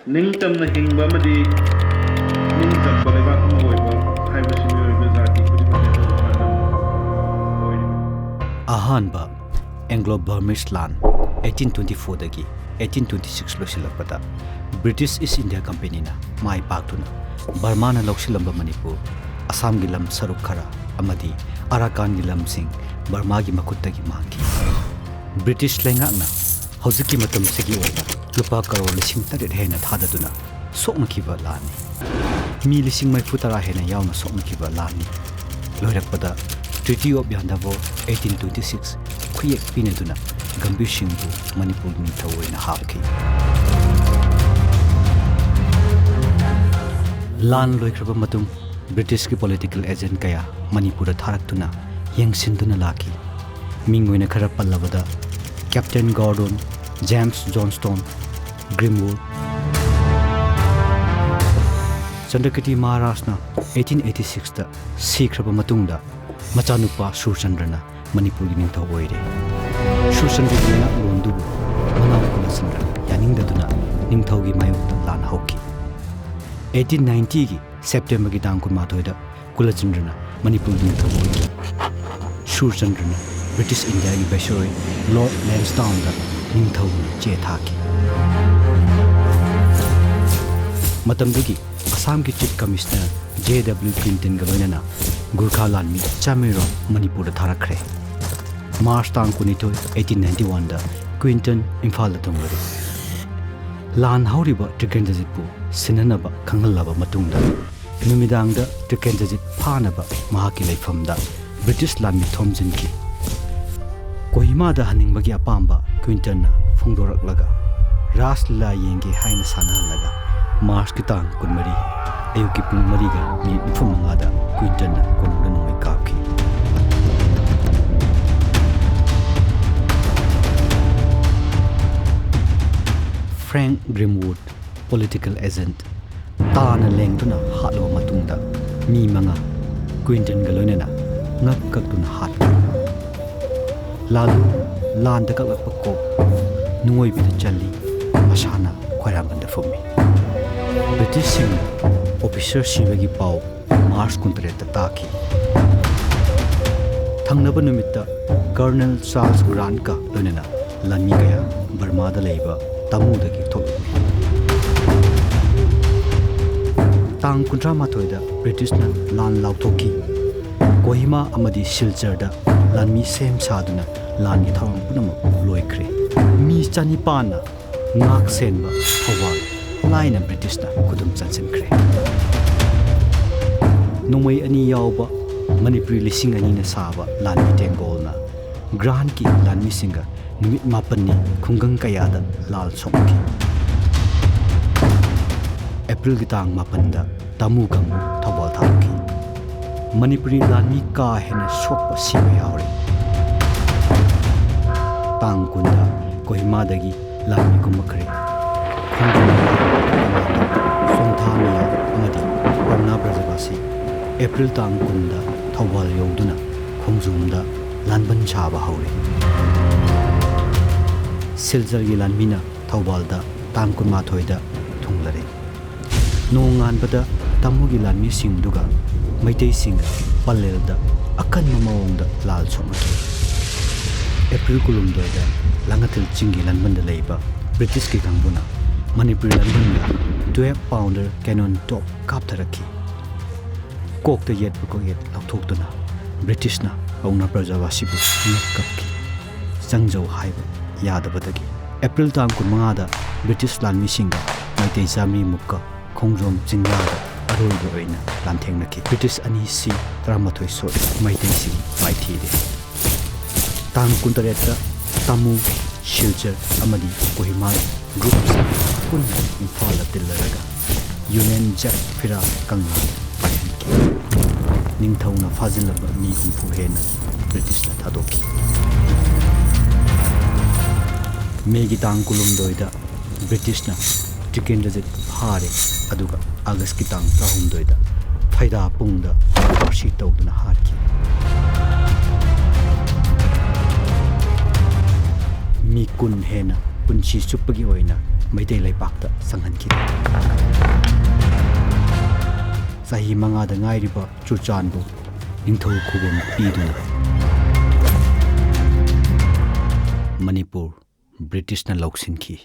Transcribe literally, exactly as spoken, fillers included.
ꯅꯤꯡꯇꯝꯅ ꯍꯤꯡꯕ ꯑꯃꯗꯤ ꯅꯤꯡꯇꯝꯕ ꯂꯩꯕꯥꯛ ꯑꯃ ꯑꯣꯏꯕ ꯍꯥꯏꯕꯁꯤ ꯃꯤꯑꯣꯏꯕ ꯖꯥꯇꯤ ꯈꯨꯗꯤꯡꯃꯛꯀꯤ ꯑꯆꯧꯕ ꯄꯥꯟꯗꯝ ꯑꯣꯏꯔꯤꯕꯅꯤ꯫ ꯑꯍꯥꯟꯕ Anglo-Burmese ꯂꯥꯟ eighteen twenty fourꯗꯒꯤ eighteen twenty six ꯂꯣꯏꯁꯤꯜꯂꯛꯄꯗ British East India Companyꯅ ꯃꯥꯏ ꯄꯥꯛꯇꯨꯅ ꯕꯔꯃꯥꯅ ꯂꯧꯁꯤꯜꯂꯝꯕ ꯃꯅꯤꯄꯨꯔ, ꯑꯁꯥꯝꯒꯤ ꯂꯝ ꯁꯔꯨꯛ ꯈꯔ ꯑꯃꯗꯤ ꯑꯔꯥꯀꯥꯟꯒꯤ ꯂꯝꯁꯤꯡ ꯕꯔꯃꯥꯒꯤ ꯃꯈꯨꯠꯇꯒꯤ ꯃꯥꯡꯈꯤ꯫ ꯕ꯭ꯔꯤꯇꯤꯁ ꯂꯩꯉꯥꯛꯅ ꯍꯧꯖꯤꯛꯀꯤ ꯃꯇꯝꯁꯤꯒꯤ ꯑꯣꯏꯅ ꯂꯨꯄꯥ ꯀꯔꯣꯔ ꯂꯤꯁꯤꯡ ꯇꯔꯦꯠ ꯍꯦꯟꯅ ꯊꯥꯗꯗꯨꯅ ꯁꯣꯛꯅꯈꯤꯕ ꯂꯥꯟꯅꯤ꯫ ꯃꯤ ꯂꯤꯁꯤꯡ ꯃꯔꯤꯐꯨ ꯇꯔꯥ ꯍꯦꯟꯅ ꯌꯥꯎꯅ ꯁꯣꯛꯅꯈꯤꯕ ꯂꯥꯟꯅꯤ꯫ ꯂꯣꯏꯔꯛꯄꯗ Treaty of Yandabo eighteen twenty six ꯈꯨꯌꯦꯛ ꯄꯤꯅꯗꯨꯅ Gambhir ꯁꯤꯡꯕꯨ ꯃꯅꯤꯄꯨꯔꯒꯤ ꯅꯤꯡꯊꯧ ꯑꯣꯏꯅ ꯍꯥꯞꯈꯤ꯫ ꯂꯥꯟ ꯂꯣꯏꯈ꯭ꯔꯕ ꯃꯇꯨꯡ ꯕ꯭ꯔꯤꯇꯤꯁꯀꯤ political agent ꯀꯌꯥ ꯃꯅꯤꯄꯨꯔꯗ ꯊꯥꯔꯛꯇꯨꯅ ꯌꯦꯡꯁꯤꯟꯗꯨꯅ ꯂꯥꯛꯈꯤ꯫ ꯃꯤꯡ ꯑꯣꯏꯅ ꯈꯔ ꯄꯜꯂꯕꯗ Captain Gordon, James Johnstone, Grimwood꯫ ꯆꯟꯗ꯭ꯔꯀꯤꯔꯇꯤ ꯃꯍꯥꯔꯥꯖꯅ eighteen eighty sixꯇ ꯁꯤꯈ꯭ꯔꯕ ꯃꯇꯨꯡꯗ ꯃꯆꯥꯅꯨꯄꯥ ꯁꯨꯔꯆꯟꯗ꯭ꯔꯅ ꯃꯅꯤꯄꯨꯔꯒꯤ ꯅꯤꯡꯊꯧ ꯑꯣꯏꯔꯦ꯫ ꯁꯨꯔꯆꯟꯗ꯭ꯔꯒꯤ ꯂꯩꯉꯥꯛꯂꯣꯟꯗꯨꯕꯨ ꯃꯅꯥꯎ ꯀꯨꯂꯆꯟꯗ꯭ꯔꯅ ꯌꯥꯅꯤꯡꯗꯗꯨꯅ ꯅꯤꯡꯊꯧꯒꯤ ꯃꯥꯌꯣꯛꯇ ꯂꯥꯟ ꯍꯧꯈꯤ꯫ eighteen ninetyꯒꯤ Septemberꯒꯤ ꯇꯥꯡ ꯀꯨꯟꯃꯥꯊꯣꯏꯗ ꯀꯨꯂꯆꯟꯗ꯭ꯔꯅ ꯃꯅꯤꯄꯨꯔꯒꯤ ꯅꯤꯡꯊꯧ ꯑꯣꯏꯈꯤ꯫ ꯁꯨꯔꯆꯟꯗ꯭ꯔꯅ ꯕ꯭ꯔꯤꯇꯤꯁ ꯏꯟꯗꯤꯌꯥꯒꯤ Viceroy Lord Lansdowneꯗ ꯅꯤꯡꯊꯧꯒꯤ ꯆꯦ ꯊꯥꯈꯤ꯫ ꯃꯇꯝꯗꯨꯒꯤ ꯑꯁꯥꯝꯒꯤ Chief Commissioner J W Quintonꯒ ꯂꯣꯏꯅꯅ ꯒꯨꯔꯈꯥ ꯂꯥꯟꯃꯤ ꯆꯥꯃꯩꯔꯣꯝ ꯃꯅꯤꯄꯨꯔꯗ ꯊꯥꯔꯛꯈ꯭ꯔꯦ꯫ March ꯇꯥꯡ ꯀꯨꯟꯅꯤꯊꯣꯏ, eighteen ninety oneꯗ Quinton ꯏꯝꯐꯥꯜꯗ ꯊꯨꯡꯂꯔꯦ꯫ ꯂꯥꯟ ꯍꯧꯔꯤꯕ ꯇ꯭ꯔꯤꯀꯦꯟꯗ꯭ꯔꯖꯤꯠꯄꯨ ꯁꯤꯟꯅꯅꯕ ꯈꯪꯍꯜꯂꯕ ꯃꯇꯨꯡꯗ ꯅꯨꯃꯤꯗꯥꯡꯗ ꯇ꯭ꯔꯤꯀꯦꯟꯗ꯭ꯔꯖꯤꯠ ꯐꯥꯅꯕ ꯃꯍꯥꯛꯀꯤ ꯂꯩꯐꯝꯗ ꯕ꯭ꯔꯤꯇꯤꯁ ꯂꯥꯟꯃꯤ ꯊꯣꯝꯖꯤꯟꯈꯤ꯫ ꯀꯣꯍꯤꯃꯥꯗ ꯍꯟꯅꯤꯡꯕꯒꯤ ꯑꯄꯥꯝꯕ ꯀ꯭ꯋꯤꯟꯇꯟꯅ ꯐꯣꯡꯗꯣꯔꯛꯂꯒ ꯔꯥꯁ ꯂꯤꯂꯥ ꯌꯦꯡꯒꯦ ꯍꯥꯏꯅ ꯁꯥꯟꯅꯍꯜꯂꯒ Marchꯀꯤ ꯇꯥꯡ ꯀꯨꯟꯃꯔꯤ ꯑꯌꯨꯛꯀꯤ ꯄꯨꯡ ꯃꯔꯤꯒ ꯃꯤꯅꯤꯠ ꯅꯤꯐꯨ ꯃꯉꯥꯗ ꯀ꯭ꯋꯤꯟꯇꯟꯅ ꯀꯣꯅꯨꯡꯗ ꯅꯣꯡꯃꯩ ꯀꯥꯞꯈꯤ꯫ Frank Grimwood, political agent, ꯇꯥꯅ ꯂꯦꯡꯗꯨꯅ ꯍꯥꯠꯂꯕ ꯃꯇꯨꯡꯗ ꯃꯤ ꯃꯉꯥ ꯀ꯭ꯋꯤꯟꯇꯟꯒ ꯂꯣꯏꯅꯅ ꯉꯛ ꯀꯛꯇꯨꯅ ꯍꯥꯠꯈꯤ꯫ ꯂꯥꯂꯨ ꯂꯥꯟꯗ ꯀꯛꯂꯛꯄ ꯀꯣꯛ ꯅꯨꯡꯉꯣꯏꯕꯤꯗ ꯆꯜꯂꯤ, ꯃꯁꯥꯅ ꯈ꯭ꯋꯥꯏꯔꯥꯡꯕꯟꯗ ꯐꯨꯝꯃꯤ꯫ ꯕ꯭ꯔꯤꯇꯤꯁꯁꯤꯡꯅ ꯑꯣꯐꯤꯁꯔ ꯁꯤꯕꯒꯤ ꯄꯥꯎ ꯃꯥꯔꯆ ꯀꯨꯟꯇꯔꯦꯠꯇ ꯇꯥꯈꯤ꯫ ꯊꯪꯅꯕ ꯅꯨꯃꯤꯠꯇ ꯀꯔꯅꯦꯜ ꯆꯥꯔꯜꯁ ꯒ꯭ꯔꯥꯟꯠꯀ ꯂꯣꯏꯅꯅ ꯂꯥꯟꯃꯤ ꯀꯌꯥ ꯕꯔꯃꯥꯗ ꯂꯩꯕ ꯇꯥꯃꯨꯗꯒꯤ ꯊꯣꯛꯂꯛꯂꯤ꯫ ꯇꯥꯡ ꯀꯨꯟꯊ꯭ꯔꯥ ꯃꯥꯊꯣꯏꯗ ꯕ꯭ꯔꯤꯇꯤꯁꯅ ꯂꯥꯟ ꯂꯥꯎꯊꯣꯛꯈꯤ꯫ ꯀꯣꯍꯤꯃꯥ ꯑꯃꯗꯤ ꯁꯤꯜꯆꯔꯗ ꯂꯥꯟꯃꯤ ꯁꯦꯝ ꯁꯥꯗꯨꯅ ꯂꯥꯟꯒꯤ ꯊꯧꯔꯥꯡ ꯄꯨꯝꯅꯃꯛ ꯂꯣꯏꯈ꯭ꯔꯦ꯫ ꯃꯤ ꯆꯅꯤꯄꯥꯟꯅ ꯉꯥꯛ ꯁꯦꯟꯕ ꯊꯧꯕꯥꯜ ꯂꯥꯏꯅ ꯕ꯭ꯔꯤꯇꯤꯁꯅ ꯈꯨꯗꯨꯝ ꯆꯟꯁꯤꯟꯈ꯭ꯔꯦ꯫ ꯅꯣꯡꯃꯩ ꯑꯅꯤ ꯌꯥꯎꯕ ꯃꯅꯤꯄꯨꯔꯤ ꯂꯤꯁꯤꯡ ꯑꯅꯤꯅ ꯁꯥꯕ ꯂꯥꯟꯃꯤ ꯇꯦꯡꯒꯣꯜꯅ ꯒ꯭ꯔꯥꯟꯠꯀꯤ ꯂꯥꯟꯃꯤꯁꯤꯡꯒ ꯅꯨꯃꯤꯠ ꯃꯥꯄꯟꯅꯤ ꯈꯨꯡꯒꯪ ꯀꯌꯥꯗ ꯂꯥꯜ ꯁꯣꯛꯅꯈꯤ꯫ ꯑꯦꯄ꯭ꯔꯤꯜꯒꯤ ꯇꯥꯡ ꯃꯥꯄꯟꯗ ꯇꯥꯃꯨ ꯀꯥꯡꯕꯨ ꯊꯧꯕꯥꯜ ꯊꯥꯗꯣꯛꯈꯤ꯫ ꯃꯅꯤꯄꯨꯔꯤ ꯂꯥꯟꯃꯤ ꯀꯥ ꯍꯦꯟꯅ ꯁꯣꯛꯄ ꯁꯤꯕ ꯌꯥꯎꯔꯤ꯫ ꯇꯥꯡ ꯀꯨꯟꯗ ꯀꯣꯍꯤꯃꯥꯗꯒꯤ ꯂꯥꯟꯃꯤ ꯀꯨꯝꯃꯛꯈ꯭ꯔꯦ꯫ ꯈꯣꯡꯖꯣꯝ ꯂꯥꯟꯕꯟꯗ ꯁꯣꯡꯊꯥ ꯃꯤꯌꯥꯝ ꯑꯃꯗꯤ ꯄꯥꯎꯅꯥ ꯕ꯭ꯔꯖꯕꯥꯁꯤ ꯑꯦꯄ꯭ꯔꯤꯜ ꯇꯥꯡ ꯀꯨꯟꯗ ꯊꯧꯕꯥꯜ ꯌꯧꯗꯨꯅ ꯈꯣꯡꯖꯣꯝꯗ ꯂꯥꯟꯕꯟ ꯁꯥꯕ ꯍꯧꯔꯦ꯫ ꯁꯤꯜꯆꯔꯒꯤ ꯂꯥꯟꯃꯤꯅ ꯊꯧꯕꯥꯜꯗ ꯇꯥꯡ ꯀꯨꯟꯃꯥꯊꯣꯏꯗ ꯊꯨꯡꯂꯔꯦ꯫ ꯅꯣꯡꯉꯥꯟꯕꯗ ꯇꯥꯃꯨꯒꯤ ꯂꯥꯟꯃꯤꯁꯤꯡꯗꯨꯒ ꯃꯩꯇꯩꯁꯤꯡꯒ ꯄꯂꯦꯜꯗ ꯑꯀꯟꯕ ꯃꯑꯣꯡꯗ ꯂꯥꯜ ꯁꯣꯛꯅꯈꯤ꯫ ꯑꯦꯄ꯭ꯔꯤꯜ ꯀꯨꯟꯍꯨꯝꯗꯣꯏꯗ ꯂꯥꯡꯉꯊꯦꯜ ꯆꯤꯡꯒꯤ ꯂꯥꯟꯕꯟꯗ ꯂꯩꯕ ꯕ꯭ꯔꯤꯇꯤꯁꯀꯤ ꯀꯥꯡꯕꯨꯅ ꯃꯅꯤꯄꯨꯔꯤ ꯂꯥꯟꯕꯟꯗ ꯇꯨꯌꯦꯜꯐ ꯄꯥꯎꯟꯗꯔ ꯀꯦꯅꯣꯟ ꯇꯣꯞ ꯀꯥꯞꯊꯔꯛꯈꯤ꯫ ꯀꯣꯛꯇ ꯌꯦꯠꯄ ꯀꯣꯛꯌꯦꯠ ꯂꯧꯊꯣꯛꯇꯨꯅ ꯕ꯭ꯔꯤꯇꯤꯁꯅ ꯄꯥꯎꯅꯥ ꯕ꯭ꯔꯖꯕꯥꯁꯤꯕꯨ ꯉꯛ ꯀꯞꯈꯤ꯫ ꯆꯪꯖꯧ ꯍꯥꯏꯕ ꯌꯥꯗꯕꯗꯒꯤ ꯑꯦꯄ꯭ꯔꯤꯜ ꯇꯥꯡ ꯀꯨꯟꯃꯉꯥꯗ ꯕ꯭ꯔꯤꯇꯤꯁ ꯂꯥꯟꯃꯤꯁꯤꯡꯒ ꯃꯩꯇꯩ ꯆꯥꯃꯔꯤꯃꯨꯛꯀ ꯈꯣꯡꯖꯣꯝ ꯆꯤꯡꯌꯥꯗ ꯑꯔꯣꯏꯕ ꯑꯣꯏꯅ ꯂꯥꯟꯊꯦꯡꯅꯈꯤ꯫ ꯕ꯭ꯔꯤꯇꯤꯁ ꯑꯅꯤꯁꯤ ꯇꯔꯥꯃꯥꯊꯣꯏ ꯁꯣꯛꯏ, ꯃꯩꯇꯩꯁꯤꯡ ꯃꯥꯏꯊꯤꯔꯦ꯫ ꯇꯥꯡ ꯀꯨꯟꯇꯔꯦꯠꯇ ꯇꯥꯃꯨ, ꯁꯤꯜꯆꯔ ꯑꯃꯗꯤ ꯀꯣꯍꯤꯃꯥꯒꯤ ꯒ꯭ꯔꯨꯞꯁꯤꯡ ꯄꯨꯟꯅ ꯏꯝꯐꯥꯜꯗ ꯇꯤꯜꯂꯔꯒ ꯌꯨꯅꯤꯌꯟ ꯖꯦꯛ ꯐꯤꯔꯥꯜ ꯀꯪꯂꯥꯗ ꯄꯥꯏꯍꯟꯈꯤ꯫ ꯅꯤꯡꯊꯧꯅ ꯐꯥꯖꯤꯜꯂꯕ ꯃꯤ ꯍꯨꯝꯐꯨ ꯍꯦꯟꯅ ꯕ꯭ꯔꯤꯇꯤꯁꯅ ꯊꯥꯗꯣꯛꯈꯤ꯫ ꯃꯦꯒꯤ ꯇꯥꯡ ꯀꯨꯟꯍꯨꯝꯗꯣꯏꯗ ꯕ꯭ꯔꯤꯇꯤꯁꯅ ꯇꯤꯀꯦꯟꯗ꯭ꯔꯖꯤꯠ ꯐꯥꯔꯦ, ꯑꯗꯨꯒ ꯑꯥꯒꯁꯀꯤ ꯇꯥꯡ ꯇꯔꯥꯍꯨꯝꯗꯣꯏꯗ ꯐꯩꯗꯥꯄꯨꯡꯗ ꯐꯥꯔꯁꯤ ꯇꯧꯗꯨꯅ ꯍꯥꯠꯈꯤ꯫ ꯃꯤ ꯀꯨꯟ ꯍꯦꯟꯅ ꯄꯨꯟꯁꯤ ꯆꯨꯞꯄꯒꯤ ꯑꯣꯏꯅ ꯃꯩꯇꯩ ꯂꯩꯄꯥꯛꯇ ꯆꯪꯍꯟꯈꯤꯗꯦ꯫ ꯆꯍꯤ ꯃꯉꯥꯗ ꯉꯥꯏꯔꯤꯕ ꯆꯨꯔꯆꯥꯟꯕꯨ ꯅꯤꯡꯊꯧ ꯈꯨꯕꯝ ꯄꯤꯗꯨꯅ ꯃꯅꯤꯄꯨꯔ ꯕ꯭ꯔꯤꯇꯤꯁꯅ ꯂꯧꯁꯤꯟꯈꯤ꯫